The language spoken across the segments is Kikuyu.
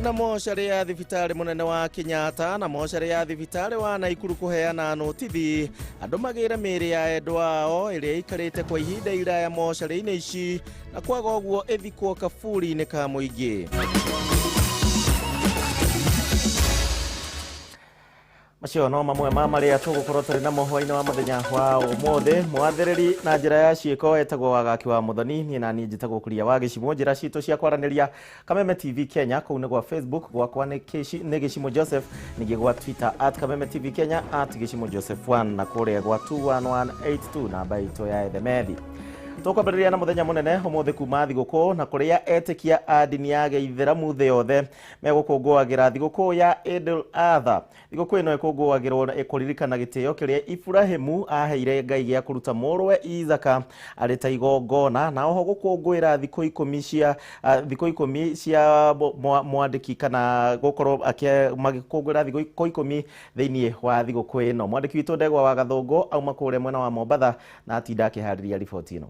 Na mocarĩ ya thibitarĩ mũnene wa Kenyatta na mocarĩ ya thibitarĩ wa Naikuru kũheana notithi andũ magĩre mĩĩrĩ ya endwa ao ĩrĩa ĩikarĩte kwa ihinda iraya mocarĩ-inĩ ici na kwaga ũguo ĩthikwo kaburi-inĩ ka mũingĩ. Macio no mamwe ma marĩa tũgũkorwo tũrĩ namo hwainĩ wa mũthenya wa ũmũthĩ. Mwathĩrĩri na njĩra ya ciĩko etagwo Wagaki wa Mũthoni, niĩ na niĩ njĩtagwo Kuria wa Gĩcimũ. Njĩra citũ cia kwaranĩria Kameme TV Kenya, kũu nĩ gwa Facebook, gwakwa nĩ Kĩci, nĩ Gĩcimũ Joseph, ningĩ gwa Twitter at Kameme TV Kenya, at Gĩcimũ Joseph 1 na kũrĩa gwa 21182 namba itũ ya ethemethi. Tũkwambĩrĩria na mũthenya mũnene ũmũthĩ kuma thigũkũ na kũrĩa etĩkia a ndini ya gĩithĩramu thĩ yothe megũkũngũagĩra thigũkũ ya Eid al-Adha. Thigũkũ ĩno ĩkũngũagĩrwo kũririkana gĩtĩo kĩrĩa Iburahimu aheire Ngai gĩa kũruta mũrũwe Isaka arĩ ta igongona, na oho gũkũngũĩra thikũ 10 cia mwandĩki kana gũkorwo magĩkũngũĩra thikũ 10 thĩinĩ wa thigũkũ ĩno. Mwandĩki witũ Ndegwa wa Gathũngũ auma kũrĩa mwena wa Mombatha na atinda akĩharĩria riboti ĩno.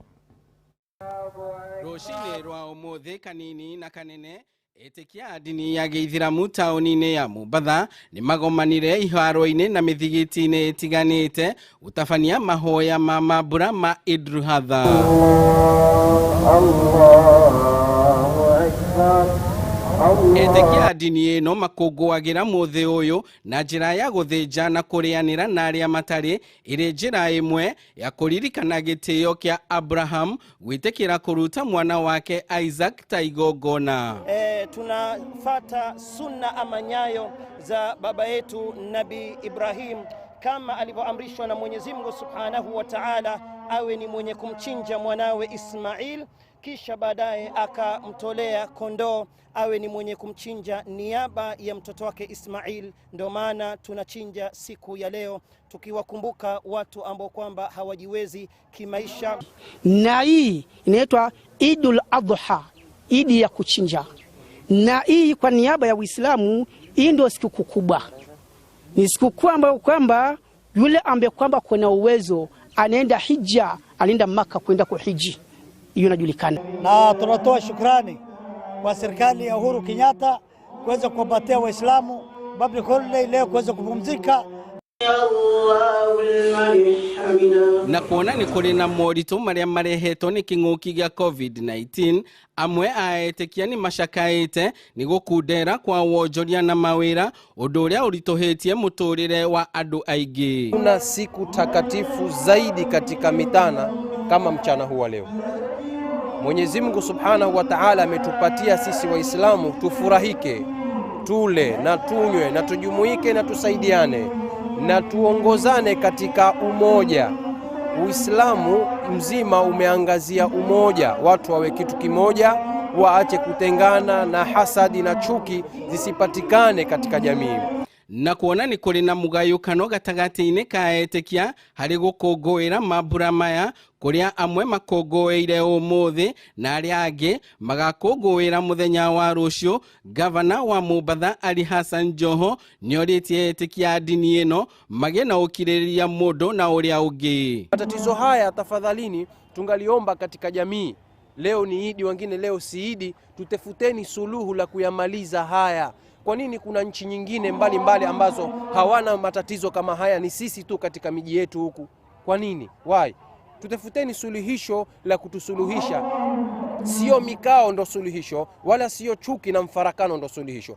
Rũcinĩ rwa ũmũthĩ kanini na kanene etĩkia a ndini ya gĩithĩramu taũni-inĩ ya Mombatha nĩ magomanire iharo-inĩ na mĩthigiti-inĩ ĩtiganĩte gũtabania mahoya ma mambura ma Eid al-Adha. Etĩkia a ndini ĩno makũngũagĩra mũthĩ ũyũ na njĩra ya gũthĩnja na kũrĩanĩra na arĩa matarĩ, ĩrĩ njĩra ĩmwe ya kũririkana gĩtĩo kĩa Abraham gwĩtĩkĩra kũruta mwana wake Isaac ta igongona. Tunafata sunna ama nyayo za baba yetu Nabii Ibrahim kama alivyoamrishwa na Mwenyezi Mungu Subhanahu wa Ta'ala awe ni mwenye kumchinja mwanawe Ismail, kisha baadaye akamtolea kondoo awe ni mwenye kumchinja niaba ya mtoto wake Ismail. Ndio maana tunachinja siku ya leo tukiwakumbuka watu ambao kwamba hawajiwezi kimaisha. Na hii inaitwa Idul Adha, idi ya kuchinja. Na hii kwa niaba ya Uislamu, hii ndio sikukuu kubwa. Ni sikukuu ambayo kwamba yule ambaye kwamba kuna uwezo anaenda hija, anaenda Maka kwenda kuhiji. Hiyo inajulikana. Na tunatoa shukrani kwa serikali ya Uhuru Kenyatta kuweza kuwapatia Waislamu public holiday leo kuweza kupumzika. Na kuona nĩ kũrĩ na moritũ marĩa marehetwo nĩ kĩng'ũki gĩa COVID-19, amwe a etĩkia nĩ macakaĩte nĩ gũkundera kwa wonjoria na mawĩra, ũndũ ũrĩa ũritũhĩtie mũtũrĩre wa andũ aingĩ. Kuna siku takatifu zaidi katika mitana kama mchana huu wa leo. Mwenyezi Mungu Subhanahu wa Ta'ala ametupatia sisi Waislamu tufurahike, tule na tunywe na tujumuike na tusaidiane na tuongozane katika umoja. Uislamu mzima umeangazia umoja, watu wawe kitu kimoja, waache kutengana na hasadi na chuki zisipatikane katika jamii. Na kuona nĩ kũrĩ na mũgayũkano gatagatĩ-inĩ ka etĩkia harĩ gũkũngũĩra mambura maya, kũrĩa amwe makũngũĩire ũmũthĩ na arĩa angĩ magakũngũĩra mũthenya wa rũciũ. Gavana wa Mombatha Ali Hassan Joho nĩorĩtie etĩkia a ndini ĩno magĩe na ũkirĩrĩria mũndũ na ũrĩa ũngĩ. Matatizo haya tafadhalini tungaliomba katika jamii. Leo ni Idi, wengine leo si Idi, tutafuteni suluhu la kuyamaliza haya. Kwa nini kuna nchi nyingine mbalimbali ambazo hawana matatizo kama haya, ni sisi tu katika miji yetu huku? Kwa nini? Why? Tutafuteni suluhisho la kutusuluhisha. Sio mikao ndo suluhisho, wala sio chuki na mfarakano ndo suluhisho.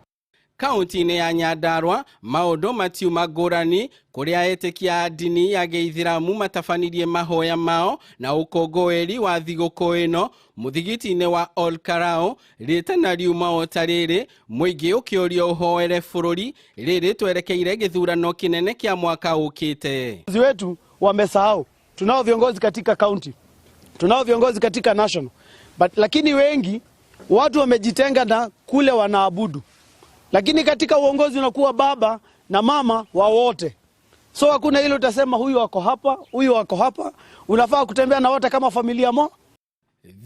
Kaunti-inĩ ya Nyandarua maũndũ matiuma ngũrani kũrĩa etĩkia a ndini ya gĩithĩramu matabanirie mahoya mao na ũkũngũĩri wa thigũkũ ĩno mũthigiti-inĩ wa Ol Kalou. Rĩtana riuma o ta rĩrĩ mũingĩ ũkĩũrio ũhoere bũrũri rĩrĩ twerekeire gĩthurano kĩnene kĩa mwaka ũkĩte. Viongozi wetu wamesahau. Tunao viongozi katika county, tunao viongozi katika national, but lakini wengi watu wamejitenga na kule wanaabudu. Lakini katika uongozi unakuwa baba na mama wa wote. So hakuna ile utasema huyu ako hapa, huyu ako hapa. Unafaa kutembea na wote kama familia mo.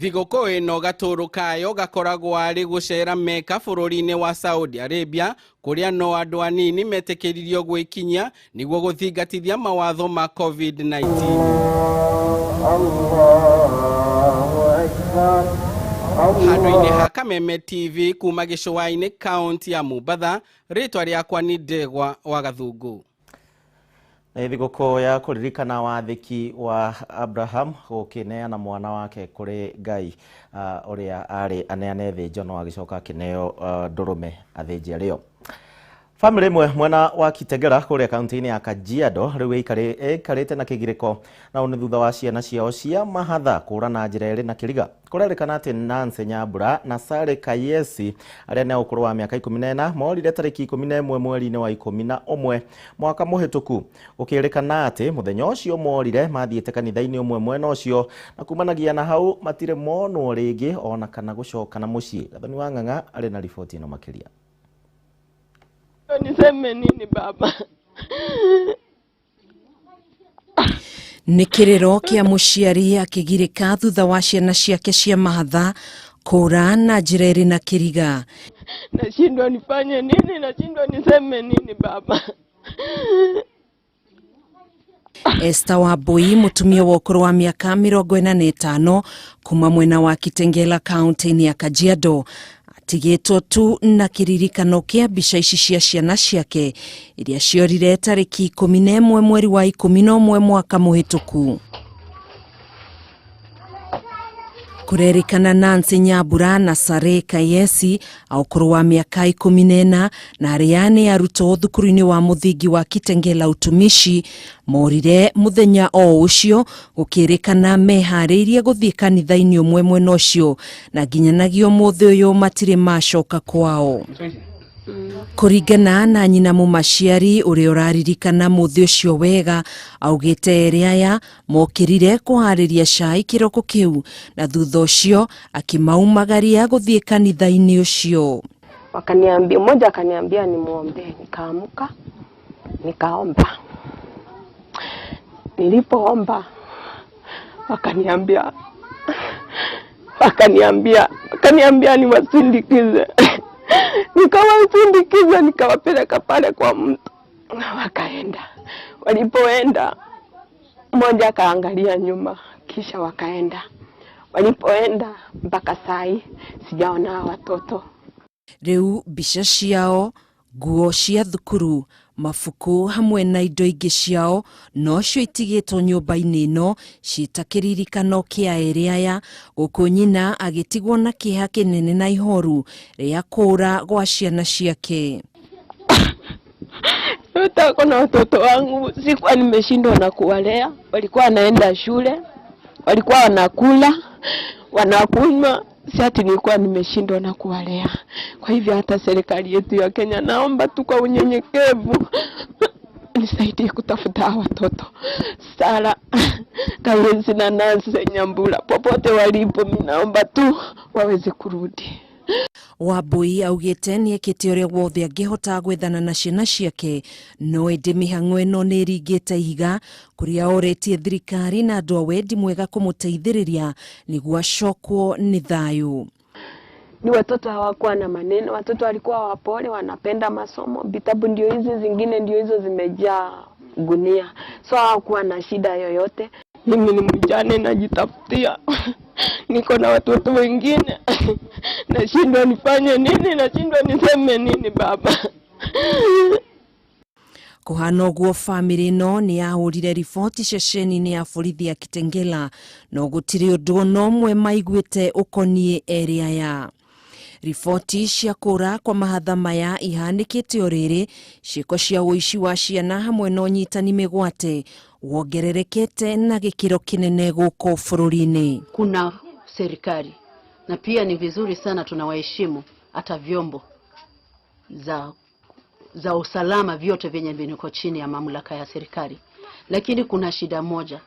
Thigũkũ ĩno gatũrũ kayo gakoragwo arĩ gũcera Meka bũrũri-inĩ wa Saudi Arabia kũrĩa no andũ anini metĩkĩririo gwĩkinyia nĩguo gũthingatithia mawatho ma COVID-19. Allahu Akbar. Handũ-inĩ ha Kameme TV kuma gĩcũa-inĩ kaunti ya Mombatha, rĩtwa rĩakwa nĩ Ndegwa wa Gathungu. Nĩ thigũkũ ya kũririkana wathĩki wa Abraham gũkĩneana mwana wake kũrĩ Ngai, ũrĩa arĩ aneane thĩnjo no agĩcoka akĩneo ndũrũme athĩnje rĩo. Famĩlĩ ĩmwe mwena wa Kitengela kũrĩa kaunti-inĩ ya Kajiado rĩu ĩikarĩte na kĩgirĩko, na ũũ nĩ thutha wa ciana ciao cia mahatha kũra na njĩra ĩrĩ na kĩriga. Kũrerĩkana atĩ Nancy Nyambura na Sally Kayesi arĩa nĩ a ũkũrũ wa mĩaka 14 morire tarĩki 11 mweri-inĩ wa 11 mwaka mũhĩtũku. Gũkĩrĩkana atĩ mũthenya ũcio morire mathiĩte kanitha-inĩ ũmwe mwena ũcio, na kumanagia na hau matirĩ monwo rĩngĩ ona kana gũcoka na mũciĩ. Gathoni wa Ng'ang'a arĩ na riboti ĩno makĩria. Niseme nini baba? Nĩ kĩrĩro kĩa mũciari akĩgirĩka thutha wa ciana ciake cia mahatha kũra na njĩra ĩrĩ na kĩriga. Nashindwa nifanye nini, nashindwa niseme nini baba? Esther Wambui, mũtumia wa ũkũrũ wa mĩaka 45 kuma mwena wa Kitengela kaunti-inĩ ya Kajiado, atigĩtwo tu na kĩririkano kĩa mbica ici cia ciana ciake iria ciorire tarĩki 11 mweri wa 11 mwaka mũhĩtũku. Kũrerĩkana Nancy Nyambura na Sare Kayesi a ũkũrũ wa mĩaka 14 na arĩa nĩ arutwo thukuru-inĩ wa mũthingi wa Kitengela Utumishi morire mũthenya o ũcio, gũkĩrĩkana meharĩirie gũthiĩ kanitha-inĩ ũmwe mwena ũcio, na nginyanagia ũmũthĩ ũyũ matirĩ macoka kwao. Kũringana na nyina mũmaciari ũrĩa ũraririkana mũthĩ ũcio wega, augĩte erĩ aya mokĩrire kũharĩria cai kĩroko kĩu, na thutha ũcio akĩmaumagaria gũthiĩ kanitha-inĩ ũcio. Wakaniambia, mmoja akaniambia nimuombee, nikaamka nikaomba. Nilipoomba wakaniambia niwasindikize. Nikawasindikiza, nikawapeleka pale kwa mtu, wakaenda. Walipoenda mmoja akaangalia nyuma, kisha wakaenda. Walipoenda mpaka sai sijaona watoto. Rĩu mbica ciao, nguo cia thukuru, mabuku hamwe na indo ingĩ ciao nocio itigĩtwo nyũmba-inĩ ĩno ciĩta kĩririkano kĩa erĩ aya, gũkũ nyina agĩtigwo na kĩeha kĩnene na ihoru rĩa kũũra gwa ciana ciake. Nataka na watoto wangu, sikuwa nimeshindwa na kuwalea. Walikuwa wanaenda shule, walikuwa wanakula, wanakunywa, si ati nilikuwa nimeshindwa na kuwalea. Kwa hivyo hata serikali yetu ya Kenya, naomba tu kwa unyenyekevu nisaidie kutafuta hawa watoto Sara Kayesi na Nancy Nyambura, popote walipo, mimi naomba tu waweze kurudi. Wambui augĩte nĩekĩte ũrĩa wothe angĩhota gwethana na ciana ciake, no ĩndĩ mĩhang'o ĩno nĩ ĩringĩte ihiga kũrĩa orĩtie thirikari na andũ a wendi mwega kũmũteithĩrĩria nĩguo acokwo nĩ thayũ. Ni watoto hawakuwa na maneno, watoto walikuwa wapole, wanapenda masomo. Vitabu ndio hizi, zingine ndio hizo zimejaa gunia, so hawakuwa na shida yoyote. Mimi ni mjane, najitafutia, niko na watoto wengine, nashindwa nifanye nini, nashindwa niseme nini baba? Kũhana ũguo bamĩrĩ ĩno nĩ yahũrire riboti ceceni-inĩ ya borithi ya Kitengela, no gũtirĩ ũndũ ona ũmwe maiguĩte ũkoniĩ erĩ aya. Riboti cia kũra kwa mahatha maya ihanĩkĩte o rĩrĩ, ciĩko cia ũici wa ciana hamwe na ũnyitani mĩgwate wongererekete na gĩkĩro kĩnene gũkũ bũrũri-inĩ. Kuna serikali na pia ni vizuri sana tunawaheshimu hata vyombo za usalama vyote vyenye viko chini ya mamlaka ya serikali, lakini kuna shida moja,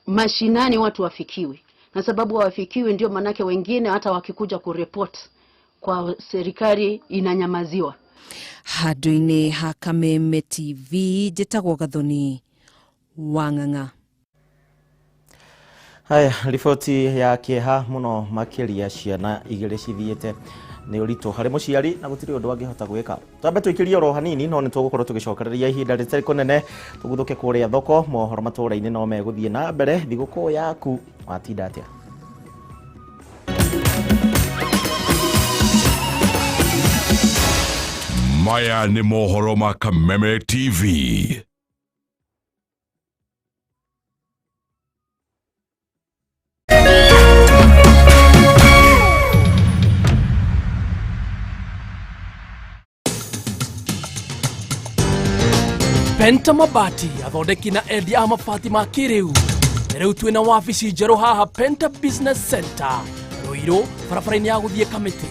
mashinani watu wafikiwi, na sababu hawafikiwi ndio manake wengine hata wakikuja kureport kwa serikali inanyamaziwa. Handũ-inĩ ha Kameme TV njĩtagwo Gathoni wa Ng'ang'a. Haya, riboti ya kĩeha mũno makĩria ciana igĩrĩ cithiĩte nĩ ũritũ harĩ mũciari na gũtirĩ ũndũ angĩhota gwĩka. Twambe tũikĩrie oro hanini, no nĩ tũgũkorwo tũgĩcokereria ihinda rĩtarĩ kũnene tũguthũke kũrĩa thoko. Mohoro matũũra-inĩ no megũthiĩ na mbere. Thigũkũ yaku watinda atĩa? Maya nĩ mohoro ma Kameme TV. Penta Mabati athondeki na endia a mabati ma kĩrĩu. Rĩu twĩna wabici njerũ haha Penta Business Center Ruiru, barabara-inĩ ya gũthiĩ Kamĩtĩ.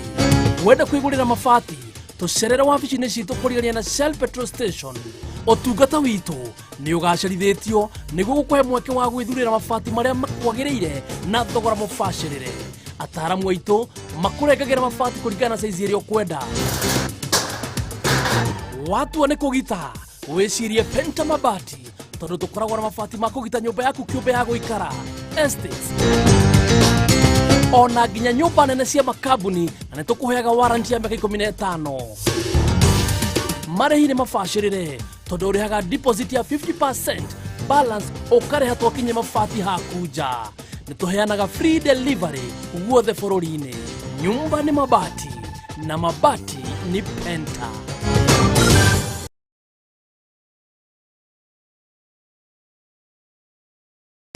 Wenda kwĩgũrĩra mabati, tũcerere wabici-inĩ citũ kũrigania na Shell Petrol Station. Ũtungata witũ nĩ ũgacĩrithĩtio nĩguo gũkũhe mweke wa gwĩthurĩra mabati marĩa makwagĩrĩire na thogora mũbacĩrĩre. Ataaramu aitũ makũrengagĩra mabati kũringana na saizi ĩrĩa ũkwenda. Watua nĩ kũgita, wĩcirie Penta Mabati, tondũ tũkoragwo na mabati ma kũgita nyũmba yaku kĩũmbe ya gũikara, estates, ona nginya nyũmba nene cia makambuni, na nĩ tũkũheaga warranty ya mĩaka 15. Marĩhi nĩ mabacĩrĩre tondũ ũrĩhaga deposit ya 50%, balance ũkarĩha twakinye mabati haku nja. Nĩ tũheanaga free delivery guothe bũrũri-inĩ. Nyumba nĩ mabati na mabati ni Penta.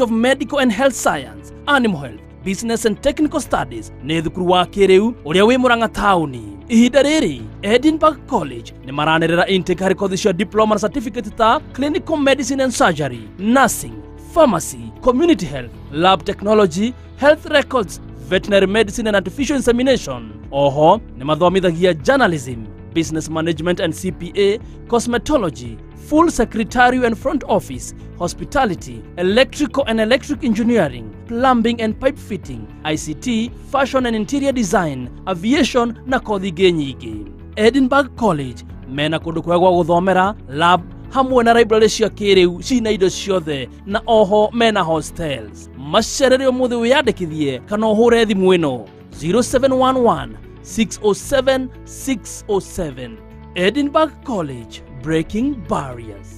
Of Medical and Health Science, Animal Health, Business and Technical Studies nĩ thukuru wa kĩrĩu ũrĩa wĩ Murang'a taũni. Ihinda rĩrĩ Edinburgh College nĩ maranĩrĩra intake harĩ kothi cia diploma na certificate ta Clinical Medicine and Surgery, Nursing, Pharmacy, Community Health, Lab Technology, Health Records, Veterinary Medicine and Artificial Insemination. Oho nĩ mathomithagia Journalism, Business Management and CPA, Cosmetology, Full Secretarial and Front Office, Hospitality, Electrical and Electric Engineering, Plumbing and Pipe Fitting, ICT, Fashion and Interior Design, Aviation na kothi ingĩ nyingĩ. Edinburgh College mena kũndũ kwega gwa gũthomera, lab hamwe na library cia kĩrĩu cina indo ciothe, na oho mena hostels. Macerere ũmũthĩ wĩyandĩkithie kana ũhũre thimũ ĩno 0711 607 607. Edinburgh College, breaking barriers.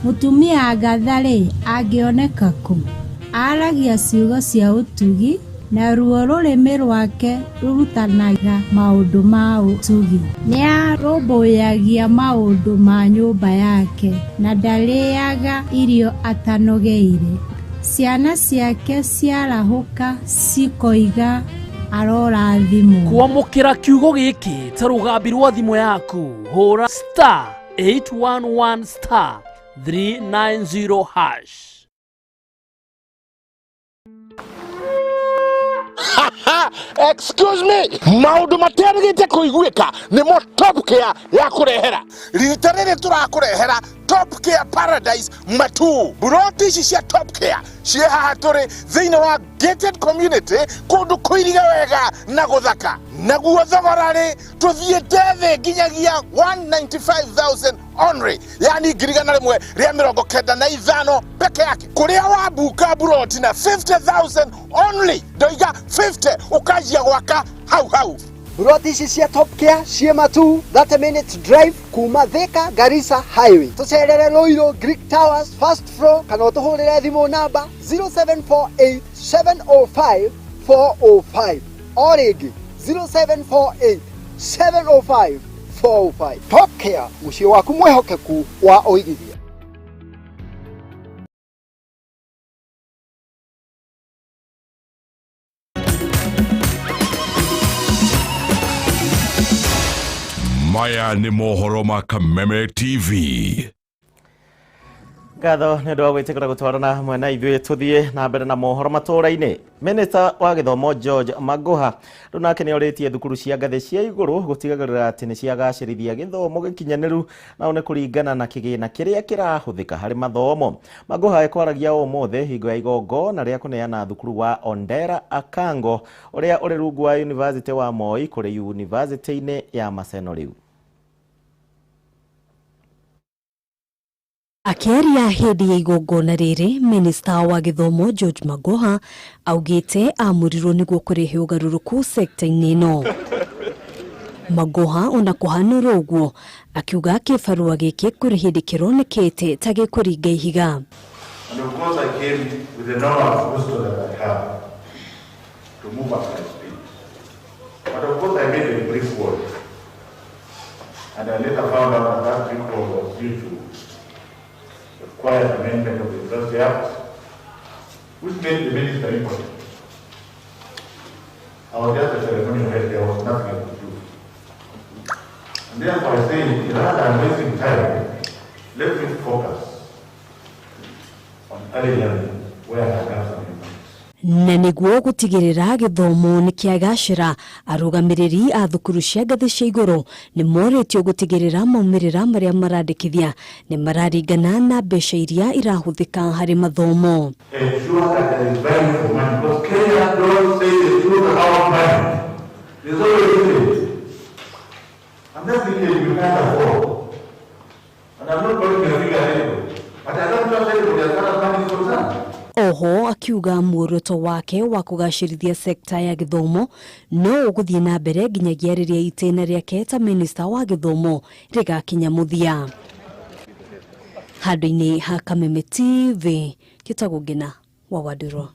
Mũtumia Agatha-rĩ, angĩoneka kũ? Aaragia ciugo cia ũtugi, naruo rũrĩmĩ rwake rũrutanaga maũndũ ma ũtugi. Nĩarũmbũyagia maũndũ ma nyũmba yake, na ndarĩĩaga irio atanogeire. Ciana ciake ciarahũka cikoiga arorathimwo. Kwamũkĩra kiugo gĩkĩ ta rũgambi rwa thimũ yaku, hũra star 811 star 390 hash. Excuse me, maundu materigite kuiguika nimo Top Care ya kurehera. Rita rĩrĩ tũrakũrehera Top Care Paradise Matu. Buroti ici cia Top Care ciĩ haha tũrĩ thĩinĩ wa gated community, kũndũ kũirige wega na gũthaka. Naguo thogora rĩ tũthiĩte thĩ nginyagia 195,000 only, yani 195,000 peke yake. Kũrĩa wabuka buroti na 50,000 only, ndoiga 50 ũkanjia gwaka hau hau. Buroti ici cia Top Care ciĩ Matu, 30 minutes drive kuma Thika Garissa Highway. Tũcerere Ruiru Greek Towers first floor kana ũtũhũrĩre thimũ namba 0748 705 405. O rĩngĩ 0748 705 405. Top Care, mũciĩ waku mwĩhokeku wa ũigithia. Maya nĩ mohoro ma Kameme TV. Ngatho nĩ ũndũ wa gwĩtĩkĩra gũtwarana hamwe na ithuĩ tũthiĩ na mbere na mohoro matũũra-inĩ. Minista wa gĩthomo George Magoha rĩu nake nĩ orĩtie thukuru cia ngathĩ cia igũrũ gũtigagĩrĩra atĩ nĩ ciagacĩrithia gĩthomo gĩkinyanĩru, na nĩ kũringana na kĩgĩna kĩrĩa kĩrahũthĩka harĩ mathomo. Magoha ekwaragia ũmũthĩ hingo ya igongona rĩa kũneana thukuru wa Ondera Akango ũrĩa ũrĩ rungu wa University wa Moi kũrĩ University-inĩ ya Maseno rĩu. Akĩaria hĩndĩ ya igongona rĩrĩ, minista wa gĩthomo George Magoha augĩte amũrirwo nĩguo kũrehe ũgarũrũku sekta-inĩ ĩno. Magoha ona kũhanũra ũguo akiuga kĩbarũa gĩkĩ kũrĩ hĩndĩ kĩronekete ta gĩkũringa ihiga. And of course I came with the enormous wisdom that I have to move at my speed. But of course I made a brief word. And I later found out that that recall was due to the quiet amendment of the University Act, which made the minister impotent. I was just a ceremonial head, there was nothing I could do. And therefore I say, rather than wasting time, let me focus on early learning, where I have some impact. Na nĩguo gũtigĩrĩra gĩthomo nĩ kĩagacĩra, arũgamĩrĩri a thukuru cia ngathĩ cia igũrũ nĩ morĩtio gũtigĩrĩra maumĩrĩra marĩa marandĩkithia nĩ mararingana na mbeca iria irahũthĩka harĩ mathomo. Ensure that there is value for money, because Kenya don't say the truth about money. There's always it. And that's the case we can't afford. And I'm not going to figure anybody. But I don't trust anybody as far as money is concerned. Oho akiuga muoroto wake wa kũgacĩrithia sekta ya gĩthomo no ũgũthiĩ na mbere nginyagia rĩrĩa itĩna rĩake ta minista wa gĩthomo rĩgakinya mũthia. Handũ-inĩ ha Kameme TV, njĩtagwo Ngina wa Wandũrũ.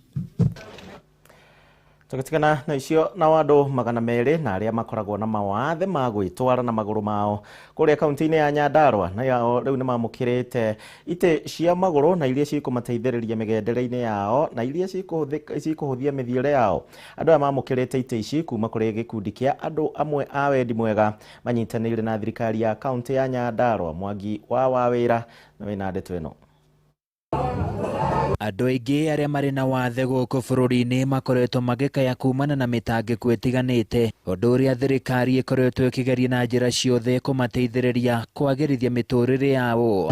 Tũgĩtigana na icio na andũ 200 na arĩa makoragwo na mawathe ma gwĩtwara na magũrũ mao kũrĩa kaunti-inĩ ya Nyandarua na yao rĩu nĩ mamũkĩrĩte itĩ cia magũrũ na iria cikũmateithĩrĩria mĩgendere-inĩ yao na iria cikũhũthia mĩthiĩre yao. Andũ aya mamũkĩrĩte itĩ ici kuma kũrĩ gĩkundi kĩa andũ amwe a wendi mwega manyitanĩire na thirikari ya kaunti ya Nyandarua. Mwangi wa Wawĩra na wĩna ndeto ĩno. Andũ aingĩ arĩa marĩ na wathe gũkũ bũrũri-inĩ makoretwo magĩkaya kumana na mĩtangĩko ĩtiganĩte, ũndũ ũrĩa thirikari ĩkoretwo ĩkĩgeria na njĩra ciothe kũmateithĩrĩria kwagĩrithia mĩtũrĩre yao.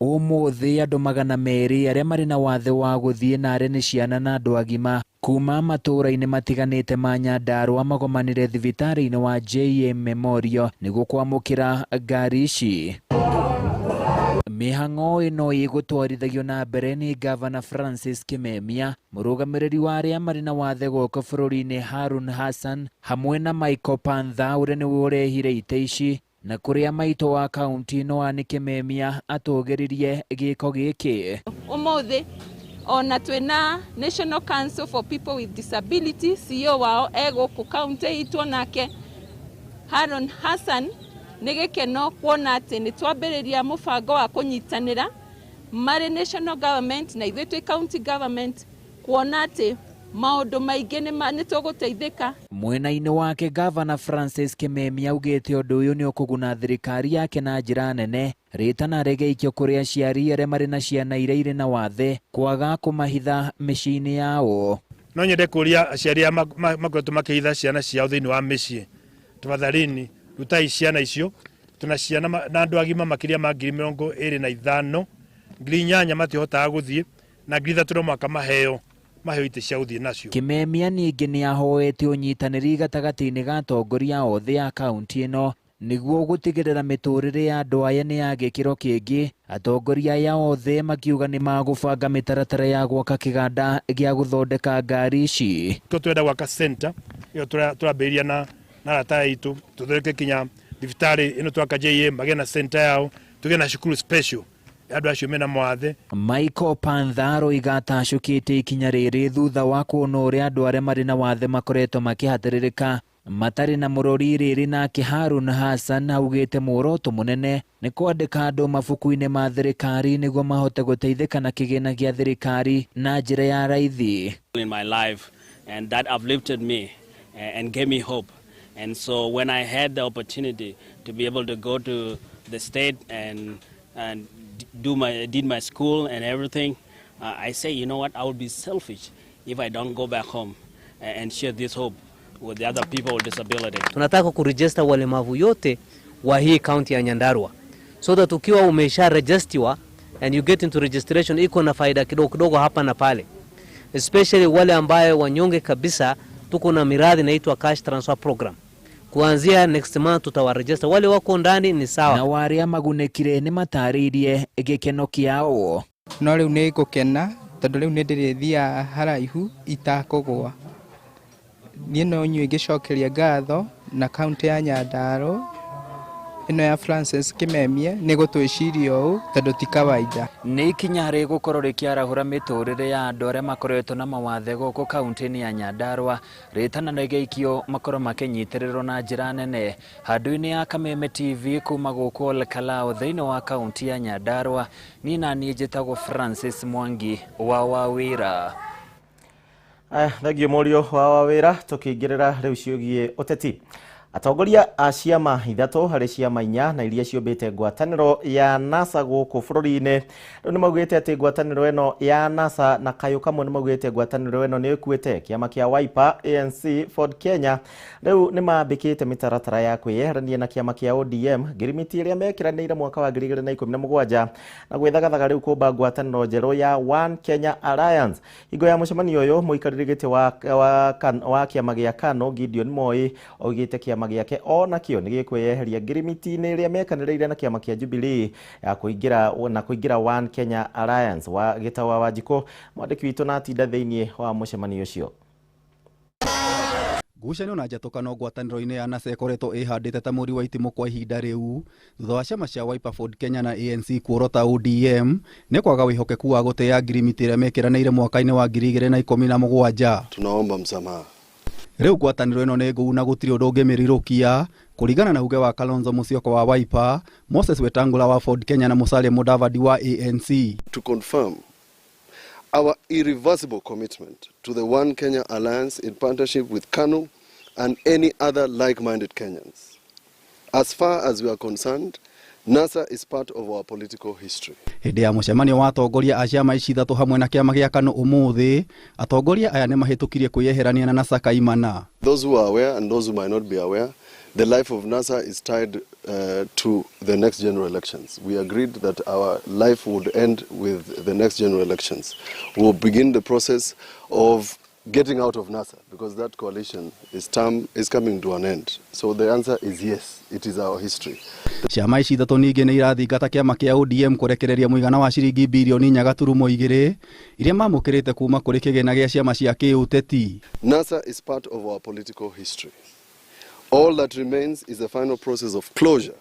Ũmũthĩ andũ 200 arĩa marĩ na wathe wa gũthiĩ na arĩa nĩ ciana na andũ agima kuma matũũra-inĩ matiganĩte ma Nyandarua magomanire thibitarĩ-inĩ wa JM Memorial nĩguo kwamũkĩra ngari ici. Mĩhang'o ĩno ĩgũtwarithagio na mbere nĩ Gavana Francis Kimemia, mũrũgamĩrĩri wa arĩa marĩ na wathe gũkũ bũrũri-inĩ Harun Hassan, hamwe na Michael Pantha ũrĩa nĩwe ũrehire itĩ ici, na kũrĩa maitũ wa kaunti ĩno Anne Kimemia atũgĩririe gĩko gĩkĩ. Ũmũthĩ ona twĩna National Council for People with Disability, CEO wao e gũkũ kaunti itũ nake Harun Hassan. Nĩ gĩkeno kuona atĩ nĩ twambĩrĩria mũbango wa kũnyitanĩra marĩ national government na ithuĩ twĩ county government kuona atĩ maũndũ maingĩ nĩ tũgũteithĩka. Mwena-inĩ wake Gavana Francis Kimemia augĩte ũndũ ũyũ nĩ ũkũguna thirikari yake na njĩra nene, rĩtana rĩgĩikio kũrĩ aciari arĩa marĩ na ciana iria irĩ na wathe kwaga kũmahitha mĩciĩ-inĩ yao. No nyende kũria aciari arĩa makoretwo makĩhitha ciana ciao thĩinĩ wa mĩciĩ, tafadhalini rutai ciana icio. Tuna ciana na andũ agima makĩria ma 25,000, 8,000 matihotaga gũthiĩ na 3,000 no mwaka maheo itĩ cia gũthiĩ nacio. Kimemia ningĩ nĩ ahoete ũnyitanĩri gatagatĩ-inĩ ga atongoria othe a kaunti ĩno nĩguo gũtigĩrĩra mĩtũrĩre ya andũ aya nĩ ya gĩkĩro kĩngĩ. Atongoria aya othe makiuga nĩ magũbanga mĩtaratara ya gwaka kĩganda gĩa gũthondeka ngari ici. Twenda gwaka center ĩyo tũrambĩrĩria na arata aitũ tũthondeke kinya thibitarĩ ĩno twaka JM magĩe na center yao, tũgĩe na cukuru special andũ acio mena mwathe. Michael Pantha aroiga atacũkĩte ikinya rĩrĩ thutha wa kuona ũrĩa andũ arĩa marĩ na wathe makoretwo makĩhatĩrĩrĩka matarĩ na mũrori rĩrĩ. Nake Harun Hassan augĩte muoroto mũnene nĩ kwandĩka andũ mabuku-inĩ ma thirikari nĩguo mahote gũteithĩka na kĩgĩna gĩa thirikari na njĩra ya raithi. In my life, and that uplifted me and gave me hope. And so when I had the opportunity to be able to go to the state and did my school and everything, I say, you know what, I would be selfish if I don't go back home and share this hope with the other people with disability. Tunataka kuregister walemavu yote wa hii county ya Nyandarua, so that ukiwa umesha registiwa and you get into registration, iko na faida kidogo kidogo hapa na pale, especially wale ambaye wanyonge kabisa. Tuko na miradi inaitwa cash transfer program. Kuanzia next month tutawaregister wale wako ndani ni sawa. Na waria magunĩkire nĩ matarĩirie gĩkeno kĩao. No rĩu nĩ ngũkena tondũ rĩu nĩ ndĩrĩthiaga haraihu itakũgũa. Niĩ no nyue ngĩcokeria ngatho na kaunti ya Nyandarua Ĩno ya Francis Kimemia nĩ gũtwĩciria ũũ tondũ ti kawaida. Nĩ ikinya rĩgũkorwo rĩkĩarahũra mĩtũrĩre ya andũ arĩa makoretwo na mawathe gũkũ kaunti-inĩ ya Nyandarua rĩtana na gĩikio makorwo makĩnyitĩrĩrwo na njĩra nene handũ-inĩ ya Kameme TV kuma gũkũ Olkalou thĩinĩ wa kaunti ya Nyandarua. Niĩ na niĩ njĩtagwo Francis Mwangi wa Wawĩra. Thengio mũriũ wa Wawĩra. Tũkĩingĩrĩra rĩu ciũgiĩ ũteti, atongoria a ciama ithatũ harĩ ciama inya na iria ciũmbĩte ngwatanĩro ya NASA gũkũ bũrũri-inĩ rĩu nĩ maugĩte atĩ ngwatanĩro ĩno ya NASA na kayũ kamwe nĩ maugĩte ngwatanĩro ĩno nĩ ĩkuĩte. Kĩama kĩa Wiper, ANC, Ford Kenya rĩu nĩ mambĩkĩte mĩtaratara ya kwĩyeherania na kĩama kĩa ODM ngirimiti ĩrĩa mekĩranĩire mwaka wa 2017 na gwĩthagathaga rĩu kũmba ngwatanĩro njerũ ya One Kenya Alliance. Hingo ya mũcemanio ũyũ, mũikarĩri gĩtĩ wa kĩama gĩa KANU Gideon Moi augĩte kĩama gĩake ona kĩo nĩ gĩkwĩyeheria ngirimiti-inĩ ĩrĩa mekanĩrĩire na kĩama kĩa Jubilee ya kũingĩra na kũingĩra One Kenya Alliance. Wa Gĩtaũ wa Wanjikũ mwandĩki witũ na atinda thĩinĩ wa mũcemanio ũcio. Ngucanio na njatũkano ngwatanĩro-inĩ ya NASA ĩkoretwo ĩhandĩte ta mũri wa itimũ kwa ihinda rĩu thutha wa ciama cia Wiper, Ford Kenya na ANC kuorota ODM nĩ kwaga wĩhokeku wa gũtĩa ngirimiti ĩrĩa mekĩranĩire mwaka-inĩ wa 2017. Tunaomba msamaha. Rĩu ngwatanĩro ĩno nĩ ngũu na gũtirĩ ũndũ ũngĩmĩrirũkia kũringana na uge wa Kalonzo Musyoka wa Wiper, Moses Wetangula wa Ford Kenya na Musalia Mudavadi wa ANC. To confirm our irreversible commitment to the One Kenya Alliance in partnership with KANU and any other like-minded Kenyans. As far as we are concerned, NASA is part of our political history. Hĩndĩ ya mũcemanio wa atongoria a ciama ici ithatũ hamwe na kĩama gĩa KANU ũmũthĩ, atongoria aya nĩ mahĩtũkirie kwĩyeherania na NASA kaimana. Those who are aware and those who might not be aware, the life of NASA is tied to the next general elections. We agreed that our life would end with the next general elections. We will begin the process of getting out of NASA because that coalition is term is coming to an end. So the answer is yes, it is our history. Ciama ici ithatũ ningĩ nĩ irathingata kĩama kĩa ODM kũrekereria mũigana wa ciringi birioni 4.2 iria mamũkĩrĩte kuma kũrĩ kĩgĩna gĩa ciama cia kĩũteti. NASA is part of our political history. All that remains is the final process of closure,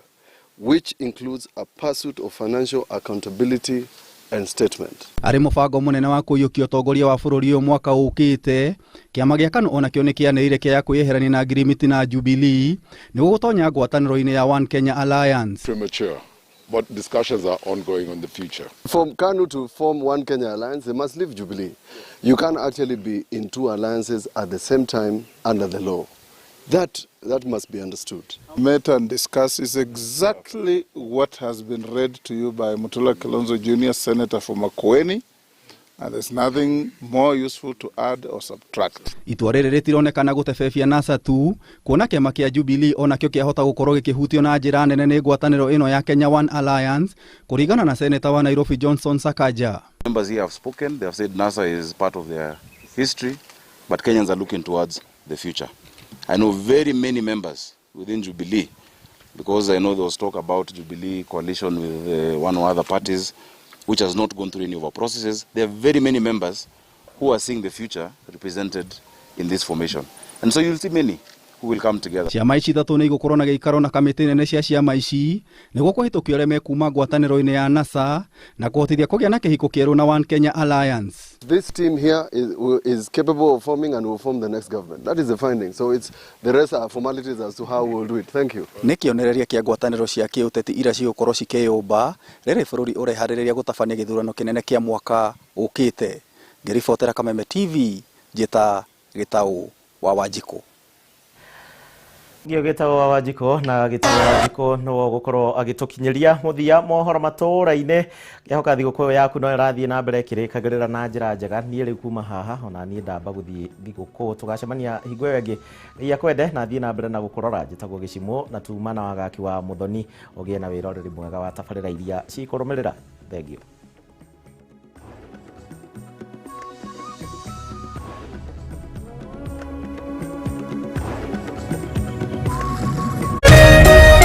which includes a pursuit of financial accountability and statement. Arĩ mũbango mũnene wa kũiyũkia ũtongoria wa bũrũri ũyũ mwaka ũkĩte, kĩama gĩa KANU onakĩo nĩ kĩanĩrĩire kĩa kwĩyeherania na ngirimiti na Jubilee nĩguo gũtonya ngwatanĩro-inĩ ya One Kenya Alliance. Premature, but discussions are ongoing on the future. For KANU to form One Kenya Alliance, they must leave Jubilee. You can't actually be in two alliances at the same time under the law. That must be understood. Met and discussed is exactly what has been read to you by Mutula Kilonzo Jr., Senator for Makueni, and there's nothing more useful to add or subtract. Itua rĩrĩ rĩtironekana gũtebebia NASA tu kuona kĩama kĩa Jubilee onakĩo kĩahota gũkorwo gĩkĩhutio na njĩra nene nĩ ngwatanĩro ĩno ya Kenya One Alliance kũringana na Seneta wa Nairobi Johnson Sakaja. Members here have spoken. They have said NASA is part of their history, but Kenyans are looking towards the future. I know very many members within Jubilee, because I know there was talk about Jubilee coalition with one or other parties, which has not gone through any of our processes. There are very many members who are seeing the future represented in this formation. And so you'll see many who will come together. Ciama ici ithatũ nĩ igũkorwo na gĩikaro na kamĩtĩ nene cia ciama ici nĩguo kũhĩtũkia ũrĩa mekuma ngwatanĩro-inĩ ya NASA na kũhotithia kũgĩa na kĩhiko kĩerũ na One Kenya Alliance. This team here is capable of forming and will form the next government. That is the finding. So it's the rest are formalities as to how we'll do it. Thank you. Nĩ kĩonereria kĩa ngwatanĩro cia kĩũteti iria cigũkorwo cikĩyũmba rĩrĩ bũrũri ũreharĩrĩria gũtabania gĩthurano kĩnene kĩa mwaka ũkĩte. Ngĩribotera Kameme TV, njĩta Gĩtaũ wa Wanjikũ. Ngio Gĩtaũ wa Wanjikũ na Gĩtaũ wa Wanjikũ nĩwe ũgũkorwo agĩtũkinyĩria mũthia mohoro matũũra-inĩ. Ngĩhoka thigũkũ yaku no ĩrathiĩ na mbere ĩkĩrĩkagĩrĩra na njĩra njega. Niĩ rĩu kuma haha ona niĩ ndamba gũthiĩ thigũkũ, tũgacemania hingo ĩyo ĩngĩ. Ngai akwende na thiĩ na mbere na gũkũrora. Njĩtagwo Gĩcimũ na tuma na wagaki wa Mũthoni. Ũgĩe na wĩroreri mwega wa tabarĩra iria cikũrũmĩrĩra. Thengio.